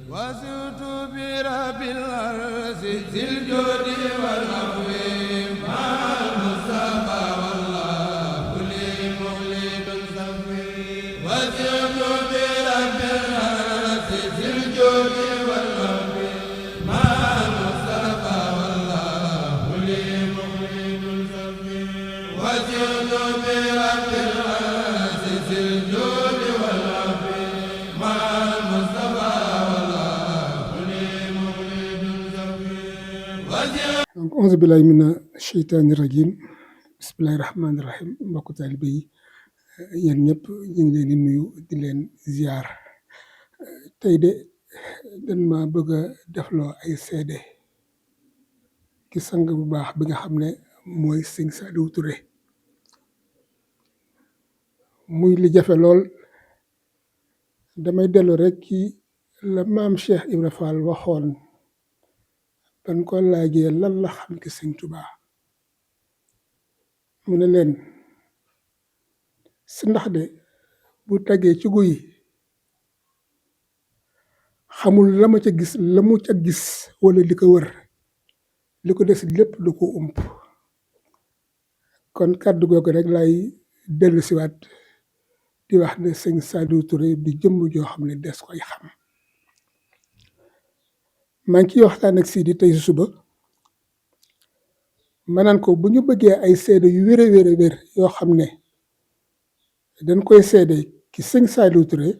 وزرت برب الأرض ذي الجود والعفو مع المصطفى والله لي مولد سفي وزرت برب الأرض ذي الجود والعفو مع المصطفى والله لي مولد سفي وزرت برب الأرض ذي الجود والعفو مع المصطفى donc auzu billahi mina sheytaani rajim bismillahi rahmaani rahim mbokku taalibe yi yéen ñëpp ñu ngi leen di nuyu di leen ziar tey de dañ ma bëgg a defloo ay seede ki sang bu baax bi nga xam ne mooy sëñ Saliou Touré muy li jafe lool damay dellu rek ci la maam Cheikh Ibra Fall waxoon ban ko laajee lan la xam ki sëñ Tuubaa mu ne leen si ndax de bu tagee ci guy xamul la ma ca gis la mu ca gis wala li ko wër li ko des lépp du ko ump kon kàddu googu rek lay dellu siwaat di wax ne sëñ Saliou Touré di jëmm joo xam ne des koy xam maa ngi ciy waxtaan ak Sidi tey suba ma naan ko bu ñu bëggee ay seede yu wér a wér yoo xam ne dañ koy seede ki sëñ Saliou Touré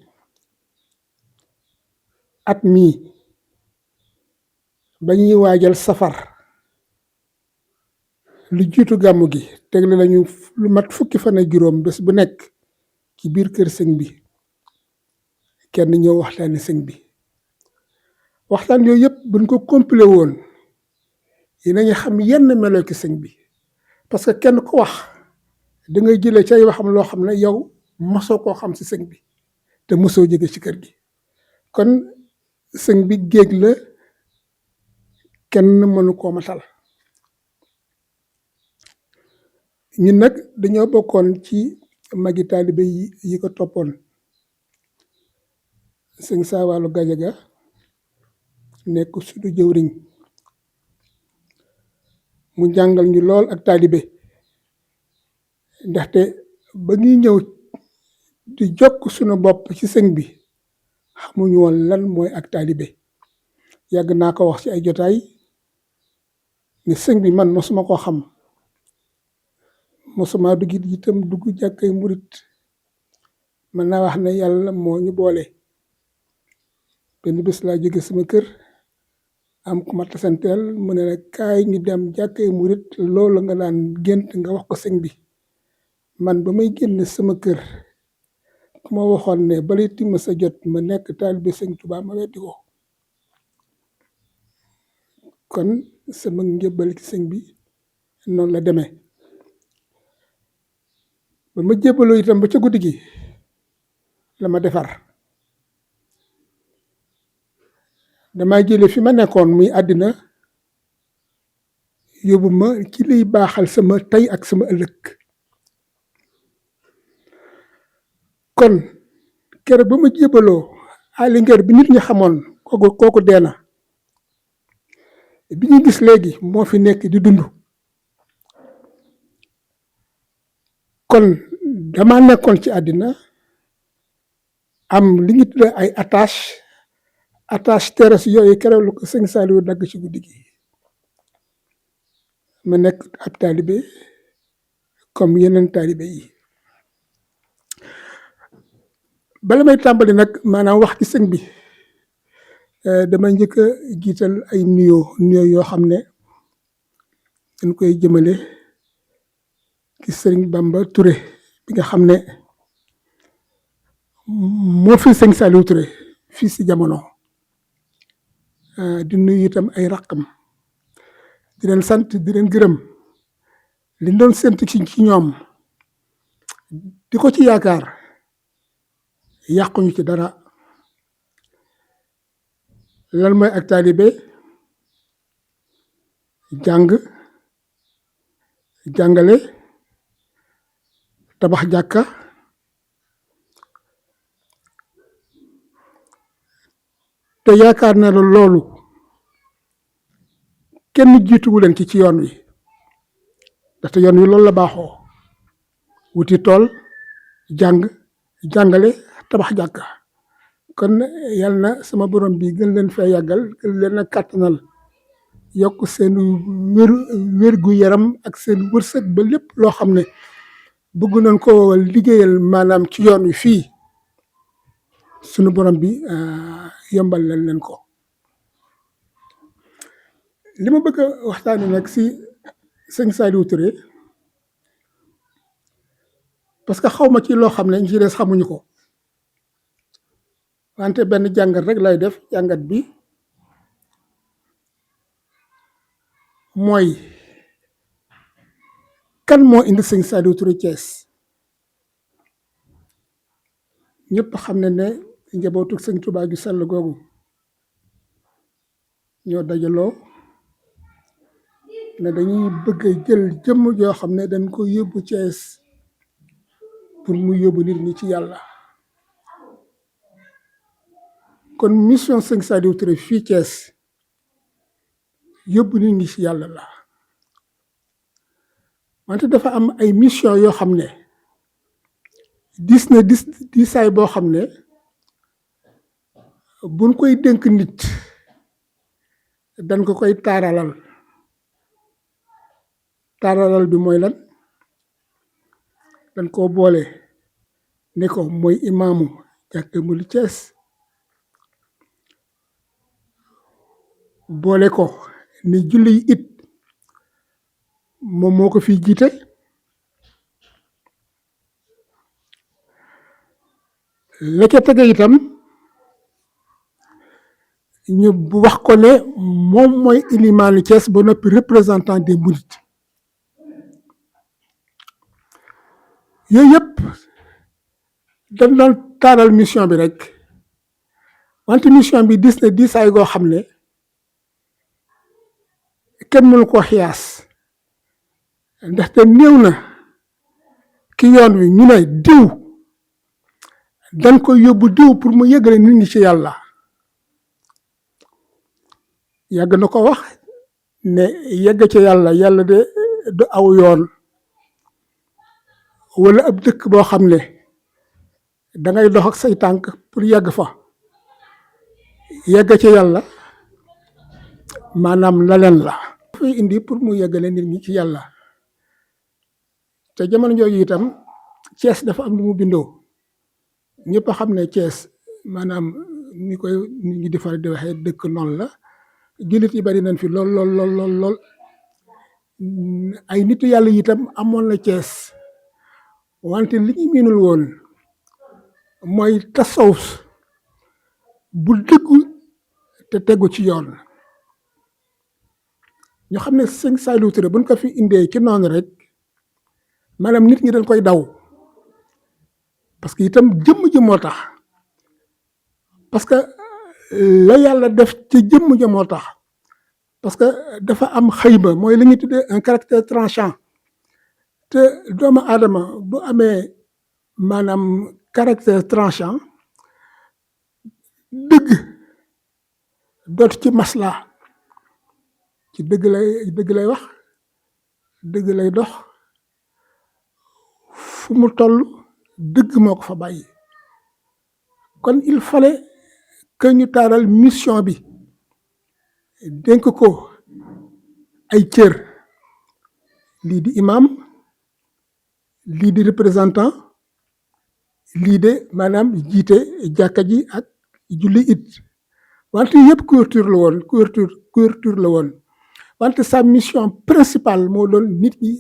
at mii ba ñuy waajal safar lu jiitu gàmmu gi tegle nañu lu mat fukki fan ak juróom bés bu nekk ci biir kër sëñ bi kenn ñëw waxtaani sëñ bi waxtaan yooyu yëpp buñ ko compilé woon dinañu xam yenn melo ki sëñ bi parce que kenn ku wax da ngay jëlee cay waxam loo xam ne yow mosoo koo xam si sëñ bi te mosoo jóge ci kër gi kon sëñ bi géej la kenn mënu koo matal ñun nag dañoo bokkoon ci magi taalibe yi ko toppoon sëñ Saawalu Gajaga nekk suñu jëwriñ mu jàngal ñu lool ak taalibe ndaxte ba ñuy ñëw di jokk suñu bopp ci sëñ bi xamuñu woon lan mooy ak taalibe yàgg naa ko wax ci ay jotaay ne sëñ bi man mosuma koo xam mosuma dugg itam dugg jàkkay murit mën naa wax ne yàlla moo ñu boole benn bés laa jóge sama kër am ku ma tasanteel mu ne la kaay ñu dem jàkkay murit loolu nga daan gént nga wax ko sëñ bi man ba may génn sama kër ku ma waxoon ne balay timma sa jot ma nekk taalibe sëñ Tuubaa ma weddi ko kon sama njëbbal ci sëñ bi noonu la demee ba ma jébbaloo itam ba ca guddi gi la ma defar damay jële fi ma nekkoon muy àddina yóbbu ma ci liy baaxal sama tey ak sama ëllëg kon keroog ba ma jébbaloo alingeer bi nit ñi xamoon kooku dee na bi ñu gis léegi moo fi nekk di dund kon dama nekkoon ci àddina am li ñu tuddee ay attache terrestre yooyu keroog lu ko sëñ Saliou dagg ci guddi gi ma nekk ab taalibe comme yeneen taalibe yi bala may tàmbali nag maanaam wax ci sëñ bi damay njëkk a jiital ay nuyoo yoo xam ne dañ koy jëmale ci sëriñ Bamba Touré bi nga xam ne moo fi sëñ Saliou Touré fii si jamono di nuyu itam ay raqam di leen sant di leen gërëm li doon sént ci ñoom di ko ci yaakaar yàquñu ci dara lan mooy ak taalibe jàng jàngale tabax jàkka te yaakaar na la loolu kenn jiituwu leen ci yoon wi ndaxte yoon wi loolu la baaxoo wuti tool jàng jàngale tabax jàkka kon yal na sama borom bi gën leen fee yàggal gën leen a kàttanal yokk seen wér gu yaram ak seen wërsëg ba lépp loo xam ne bëgg nañ ko liggéeyal maanaam ci yoon wi fii sunu borom bi yombal leen ko. li ma bëgg a waxtaane nag si sëñ Saliou Touré parce que xaw ma ci loo xam ne ñi ci des xamuñu ko wante benn jàngat rek lay def jàngat bi mooy kan moo indi sëñ Saliou Touré Thiès ñëpp xam ne ne njabootu sëñ Touba ju sell googu ñoo dajaloo ne dañuy bëgg a jël jëmm joo xam ne dañ ko yóbbu Thiès pour mu yóbbu nit ñi ci yàlla kon mission sëñ Saliou Touré fii Thiès yóbbu nit ñi ci yàlla la wante dafa am ay mission yoo xam ne diisaay boo xam ne buñ koy dénk nit dañ ko koy taaralal bi mooy lan dañ koo boole ne ko mooy imaamu jàkka mu li Thiès boole ko ni julli it moom moo ko fi jiite la ca tege itam ñu wax ko ne moom mooy ilimaanu Thiès ba noppi représentant des mourides yooyu yëpp dañ doon taaral mission bi rek wante mission bi dis na diisaay goo xam ne kenn mënu ko xiyaas ndaxte néew na ki yoon wi ñu ne diw dañ ko yóbbu diw pour mu yëgale nit ñi ci yàlla yàgg na ko wax ne yegg ci yàlla de du aw yoon wala ab dëkk boo xam ne dangay dox ak say tànk pour yegg fa yegg ci yàlla maanaam laleen la dafay indi pour mu yeggale nit ñi ci yàlla te jamono jooju itam Thiès dafa am lu mu bindoo ñëpp a xam ne Thiès maanaam ni koy nit ñi di faral di waxee dëkk noonu la jullit yi bari nañ fi lool ay nitu yàlla itam amoon na Thiès wante li ñu miinul woon mooy tasawuf bu dëggu te tegu ci yoon ñu xam ne sëñ Saliou Touré buñ ko fi indee ci noonu rek maanaam nit ñi dañ koy daw parce que itam jëmm ji moo tax parce que la yàlla def ci jëmm ji moo tax parce que dafa am xëyba mooy li ñuy tuddee un caractère tranchant te doomu aadama bu amee maanaam caractère tranchant dëgg dootu ci masla ci dëgg lay wax dëgg lay dox fu mu toll dëgg moo ko fa bàyyi kon il fallait que ñu taaral mission bi dénk ko ay cër lii di imam lii di représentant lii de maanaam jiite jàkka ji ak julli it wante yëpp couverture la woon wante sa mission principale moo doon nit ñi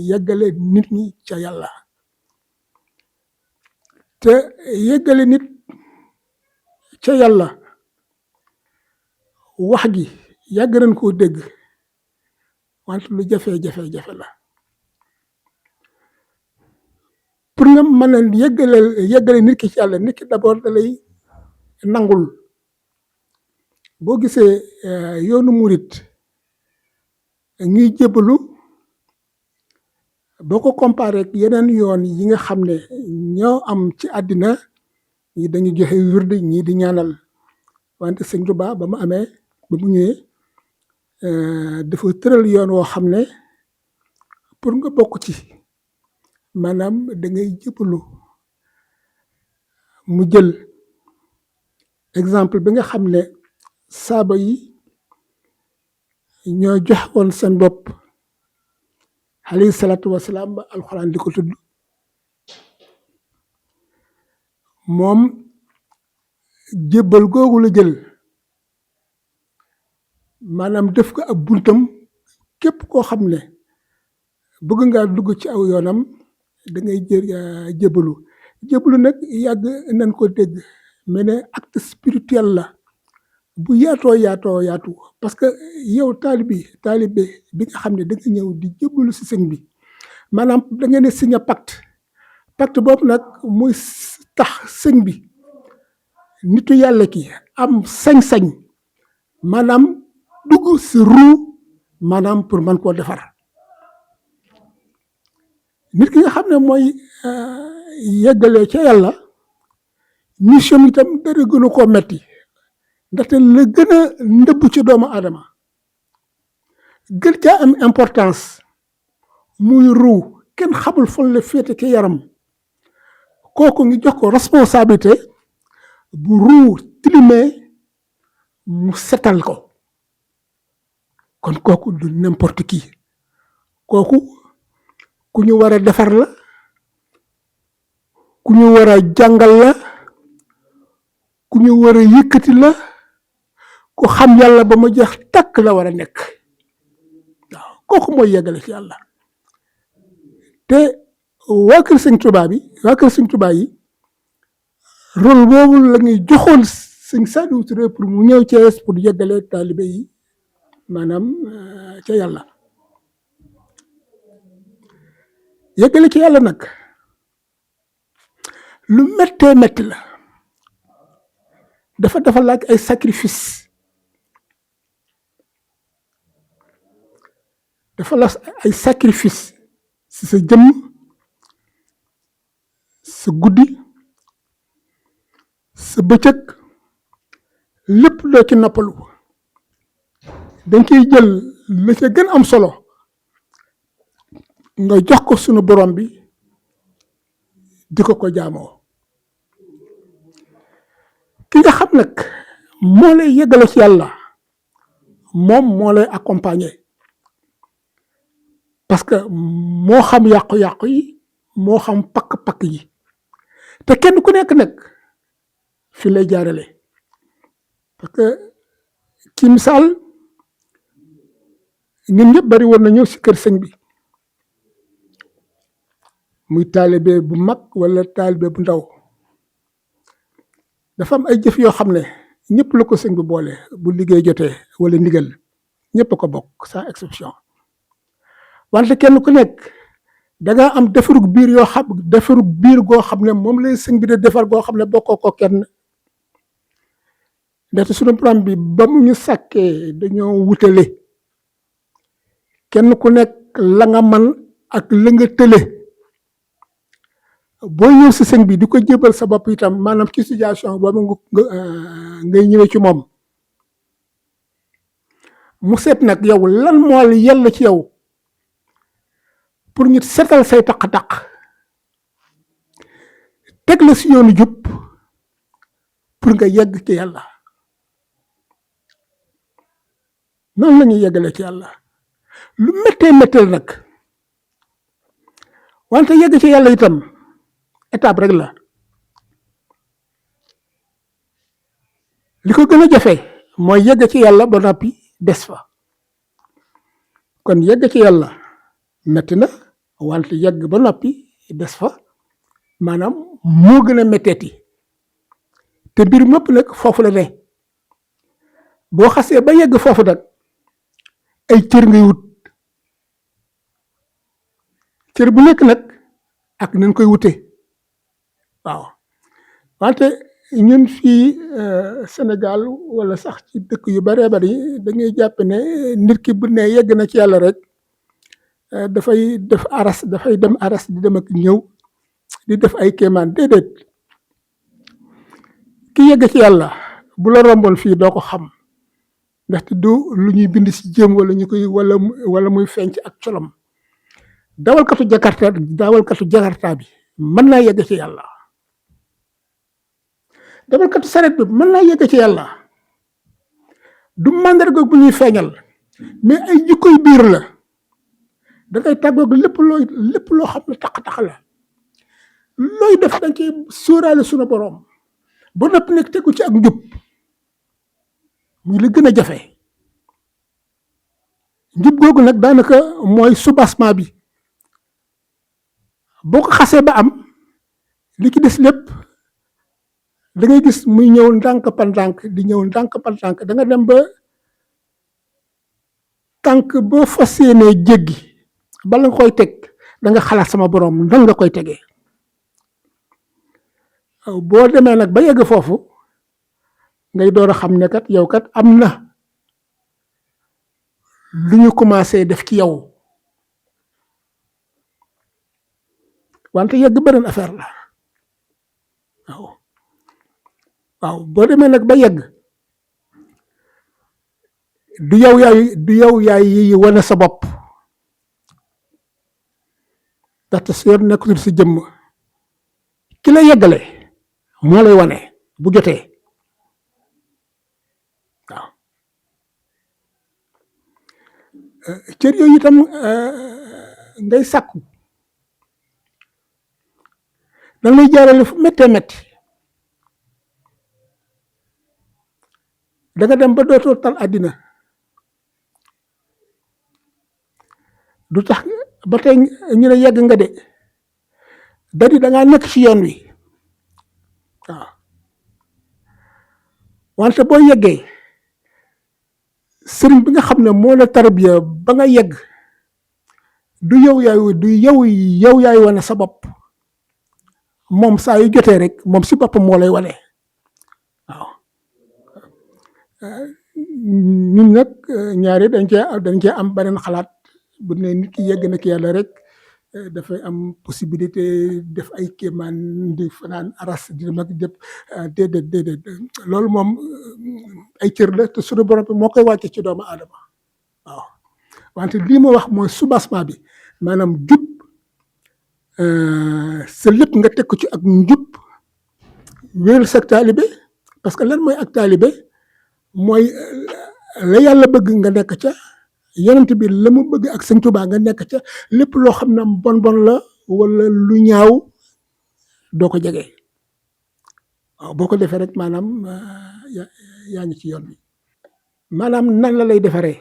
yeggale nit ñi ca yàlla te yeggale nit ca yàlla wax gi yàgg nañ koo dégg wante lu jafe la pour nga mën a yeggale nit ki ci yàlla nit ki d'abord da lay nangul boo gisee yoonu murit ñuy jébbalu boo ko comparé ak yeneen yoon yi nga xam ne ñoo am ci àddina ñi dañu joxe wirde ñii di ñaanal wante sëñ Tuubaa ba mu ñëwee dafa tëral yoon woo xam ne pour nga bokk ci maanaam da ngay jébbalu. mu jël exemple bi nga xam ne saaba yi ñoo jox woon seen bopp alayhi salaatu wasalaam ba alxuraan di ko tudd moom jébbal googu la jël maanaam def ko ab buntam képp koo xam ne bëgg ngaa dugg ci aw yoonam da ngay jébbalu jébbalu nag yàgg nañ ko dégg mais ne acte spirituel la bu yaatu parce que yow taalibe bi nga xam ne da nga ñëw di jébbalu si sëñ bi maanaam da ngeen di signé pacte boobu nag muy tax sëñ bi nitu yàlla ki am sañ-sañ maanaam dugg si ruu maanaam pour mën koo defar nit ki nga xam ne mooy yeggalee ca yàlla mission itam dara gënu koo metti ndaxte la gën a ndëbb ci doomu aadama gën caa am importance muy ruu kenn xamul fan la féete ci yaram kooku ngi jox ko responsabilité bu ruu tilimee mu setal ko kon kooku du n'importe qui kooku ku ñu war a defar la ku ñu war a jàngal la ku ñu war a yëkkati la ku xam yàlla ba mu jeex takk la war a nekk waaw kooku mooy yeggale ci yàlla te waa kër sëñ Tuubaa yi rôle boobu la ñuy joxoon sëñ Saliou Touré pour mu ñëw Thiès pour yeggale taalibe yi maanaam ca yàlla yeggale ci yàlla nag lu méttee métti la dafa laaj ay sacrifice si sa jëmm sa guddi sa bëccëg lépp loo ci noppalu dañ koy jël la ca gën am solo nga jox ko sunu borom bi di ko jaamoo ki nga xam nag moo lay yeggale ci yàlla moom moo lay accompagner parce que moo xam yàqu-yàqu yi moo xam pakk-pakk yi te kenn ku nekk nag fi lay jaarale parce que ci misaal ñun ñëpp bari woon na ñëw si kër sëñ bi muy taalibe bu mag wala taalibe bu ndaw dafa am ay jëf yoo xam ne ñëpp la ko sëñ bi boole bu liggéey jotee wala ndigal ñëpp a ko bokk sans exception wante kenn ku nekk da nga am defarug biir goo xam ne moom lay sëñ bi de defar goo xam ne bokkoo ko kenn ndaxte sunu borom bi ba mu ñu sàkkee dañoo wutale kenn ku nekk la nga man ak la nga tële boo ñëw si sëñ bi di ko jébal sa bopp itam maanaam ci situation boobu ngay ñëwee ci moom mu seet nag yow lan moo la yell ci yow pour ñu setal say taq-taq teg la si yoonu jub pour nga yegg ci yàlla noonu la ñuy yeggale ci yàlla lu métteel nag wante yegg ci yàlla itam étape rek la li ko gën a jafe mooy yegg ci yàlla ba noppi des fa kon yegg ci yàlla metti na wante yegg ba noppi des fa maanaam moo gën a metteeti te mbir mépp nag foofu la ne boo xasee ba yegg foofu nag ay cër ngay wut cër bu nekk nag ak nañ koy wute waaw wante ñun fii Sénégal wala sax ci dëkk yu baree bari dañuy jàpp ne nit ki bu ne yegg na ci yàlla rek dafay dem aras di dem ak ñëw di def ay kéemaan déedéet ki yegg ci yàlla bu la romboon fii doo ko xam ndaxte du lu ñuy bind si jëm wala ñu koy wala muy feeñ ci ak colom dawalkatu jakarta bi mën naa yegg ci yàlla dawalkatu saret bi mën naa yegg ci yàlla du màndarga bu ñuy feeñal mais ay jikkoy biir la da ngay tàggoog lépp loo xam ne taq-taq la looy def da nga koy sóoraale sunu borom ba noppi nekk tegu ci ak njub muy li gën a jafe njub googu nag daanaka mooy soubassement bi boo ko xasee ba am li ci des lépp da ngay gis muy ñëw ndànk pa ndànk di ñëw ndànk pa ndànk da nga dem ba tànk boo fas yéenee jéggi bala nga koy teg da nga xalaat sama borom nan nga koy tegee boo demee nag ba yegg foofu ngay door a xam ne kat yow kat am na lu ñu commencé def ci yow wante yegg beneen affaire la waaw boo demee nag ba yegg du yow yaay yi wane sa bopp ndaxte su yor nekkatul si jëmm ki la yeggale moo lay wane bu jotee waaw cër yooyu itam ngay sàkku da lay jaarale fu méttee métti da nga dem ba dootoo tal àddina du tax ba tey ñu ne yegg nga de dadi da ngaa nekk ci yoon wi waaw wante boo yeggee sëriñ bi nga xam ne moo la tarbiya ba nga yegg du yow yaay wane sa bopp moom saa yu jotee rek moom si boppam moo lay wane waaw ñun nag ñaari dañ cee am beneen xalaat bu ne nit ki yegg na ki yàlla rek dafay am possibilité def ay kéemaan di fanaan aras di mag jëpp déedéet loolu moom ay cër la te suñu borom bi moo koy wàcce ci doomu aadama waaw wante lii ma wax mooy soubassement bi maanaam jub sa lépp nga teg ko ci ak njub wéeral sa taalibe parce que lan mooy ak taalibe mooy la yàlla bëgg nga nekk ca yonent bi la mu bëgg ak sëñ Tuubaa nga nekk ca lépp loo xam ne bon la wala lu ñaaw doo ko jege waaw boo ko defee rek maanaam yaa ngi ci yoon bi maanaam nan la lay defaree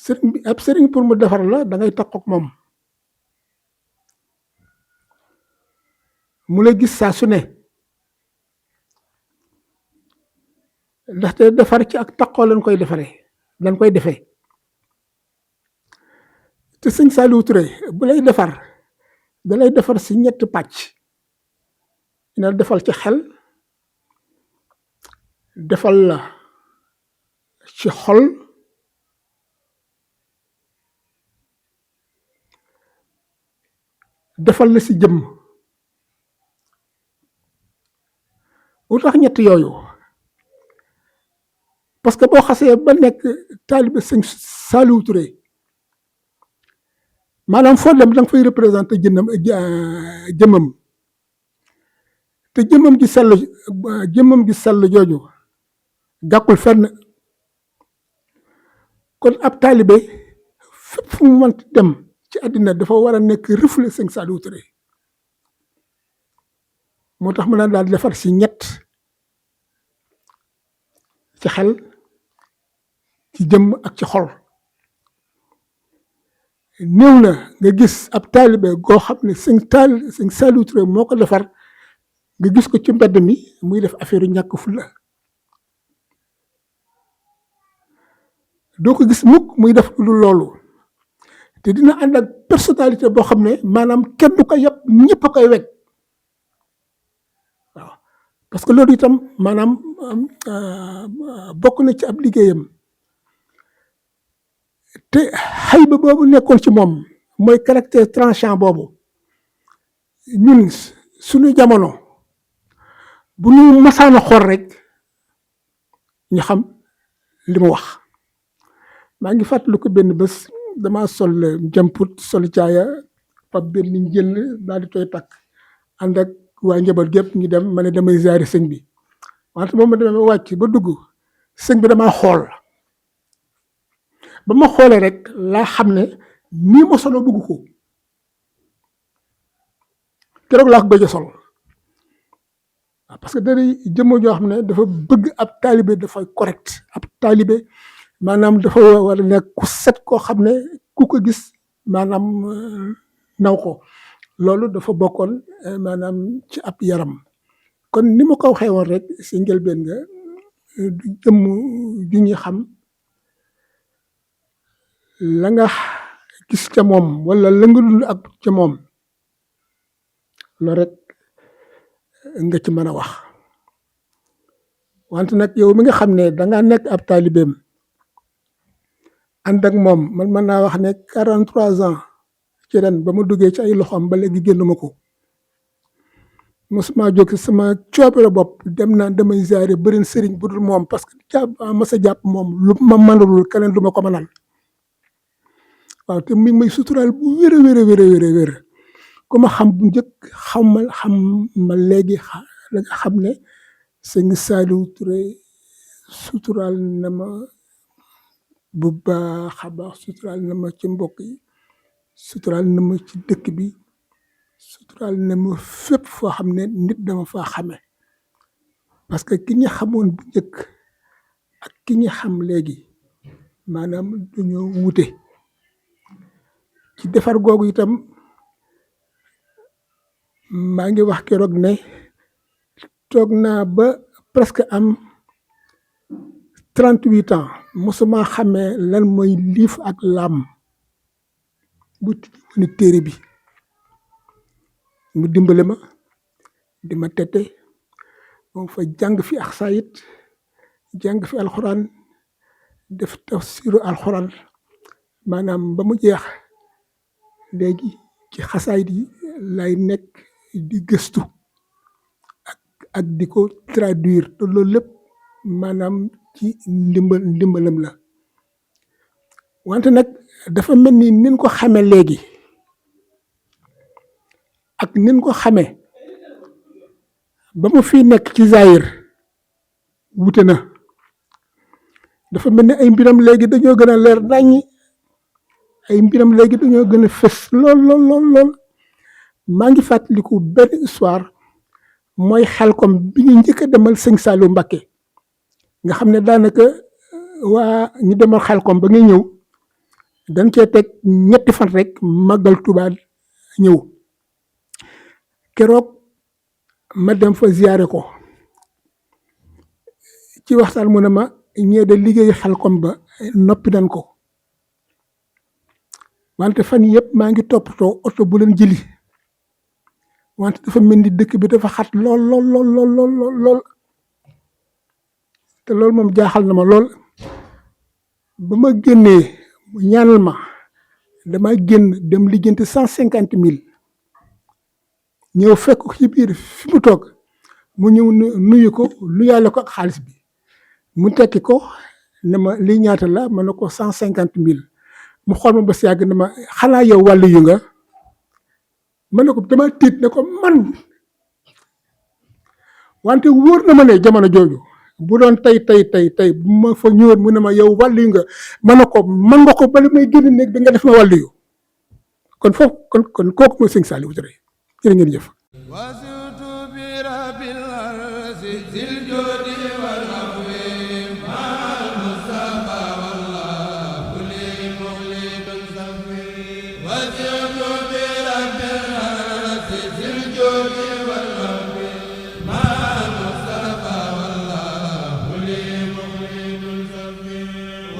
sëriñ bi ab sëriñ pour mu defar la da ngay takkook moom mu lay gis saa su ne ndaxte defar ci ak takkoo lañ koy defee te sëñ Saliou Touré bu lay defar da lay defar si ñetti pàcc dina defal ci xel defal la ci xol defal la si jëmm lu tax ñett yooyu parce que boo xasee ba nekk taalibe sëñ Saliou Touré maanaam foo dem da nga fay représenté jëmmam te jëmmam gi sell jooju gàkkul fenn kon ab taalibe fépp fu mu mënti dem ci àddina dafa war a nekk reflet sëñ Saliou Touré moo tax mu naan daal defar si ñett ci xel ci jëmm ak ci xol néew na nga gis ab taalibe goo xam ne sëñ Saliou Touré moo ko defar nga gis ko ci mbedd mi muy def affaire yu ñàkk fulla doo ko gis mukk muy def lu loolu te dina ànd ak personnalité boo xam ne maanaam kenn du ko yàpp ñëpp a koy wekk waaw parce que loolu itam maanaam bokk na ci ab liggéeyam te xayba boobu nekkoon ci moom mooy caractère tranchant boobu ñun suñu jamono bu ñu masaan a xool rek ñu xam li mu wax. maa ngi fàttaliku benn bés damaa sol jëmput sol caaya fab benn njël daal di koy takk ànd ak waa njaboot gépp ñu dem ma ne damay ziare sëñ bi wante moom ma demee ba wàcc ba dugg sëñ bi damaa xool ba ma xoolee rek laa xam ne nii ma solo bëgg ko keroog laa ko gëj a sol waaw parce que day jëmm joo xam ne dafa bëgg ab taalibe dafa correct ab taalibe maanaam dafa war a nekk ku set koo xam ne ku ko gis maanaam naw ko loolu dafa bokkoon maanaam ci ab yaram kon ni ma ko waxee woon rek si njëlbeen nga du jëmm ju ñuy xam la nga gis ca moom wala la nga dund ak ca moom loolu rek nga ci mën a wax wante nag yow mi nga xam ne dangaa nekk ab taalibeem ànd ak moom man mën naa wax ne 43 ans ci ren ba ma duggee ci ay loxoom ba léegi génn ma ko mosuma jóg sama coobare bopp dem naa damay ziare bërin sëriñ bu dul moom parce que jàpp mas a jàpp moom lu ma mënalul keneen du ma ko mënal waaw te mi ngi may suturaal bu wér a wér a wér a wér a wér ku ma xam bu njëkk xam ma léegi la nga xam ne sëñ Saliou Touré suturaal na ma bu baax a baax suturaal na ma ci mbokk yi suturaal na ma ci dëkk bi suturaal na ma fépp foo xam ne nit dama faa xame parce que ki ñu xamoon bu njëkk ak ki ñu xam léegi maanaam dañoo wute ci defar googu itam maa ngi wax keroog ne toog naa ba presque am 38 ans mosuma xamee lan mooy liif ak laam bu ni téere bi mu dimbale ma di ma tette moom fa jàng fi ak sayit jàng fi alxuraan def tafsiru alxuraan maanaam ba mu jeex léegi ci xasaayit yi lay nekk di gëstu ak di ko traduire te loolu lépp maanaam ci ndimbalam la wante nag dafa mel ni nin ko xamee léegi ak nin ko xamee ba mu fi nekk ci Zaïr wute na dafa mel ni ay mbiram léegi dañoo gën a leer naññi ay mbiram léegi dañoo gën a fës lool maa ngi fàttaliku benn histoire mooy Xelkom bi ñu njëkk a demal sëñ Saliou Mbacké nga xam ne daanaka waa ñu demal Xelkom ba nga ñëw dañ cee teg 2 fan rek màggal Tuubaa ñëw keroog ma dem fa ziyaare ko ci waxtaan mu ne ma ñee de liggéeyu Xelkom ba noppi nañ ko wante fan yëpp maa ngi toppatoo oto bu leen jëli wante dafa mel ni dëkk bi dafa xat lool te loolu moom jaaxal na ma lool ba ma génnee ñaanal ma dama génn dem lijjanti 150 000 ñëw fekk ko ci biir fi mu toog mu ñëw nuyu ko nuyaale ko ak xaalis bi mu tekki ko ne ma lii ñaata la ma ne ko 150 000 mu xool ma ba si yàgg ne ma xanaa yow wàllu yu nga ma ne ko dama tiit ne ko man wante wóor na ma ne jamono jooju bu doon tey bu ma fa ñëwoon mu ne ma yow wàllu yu nga ma ne ko man nga ko bala may génn néeg bi nga def ma wàllu yu kon foofu kon kooku mooy sëñ Saliou Touré jërë ngeen jëf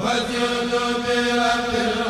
وجد برب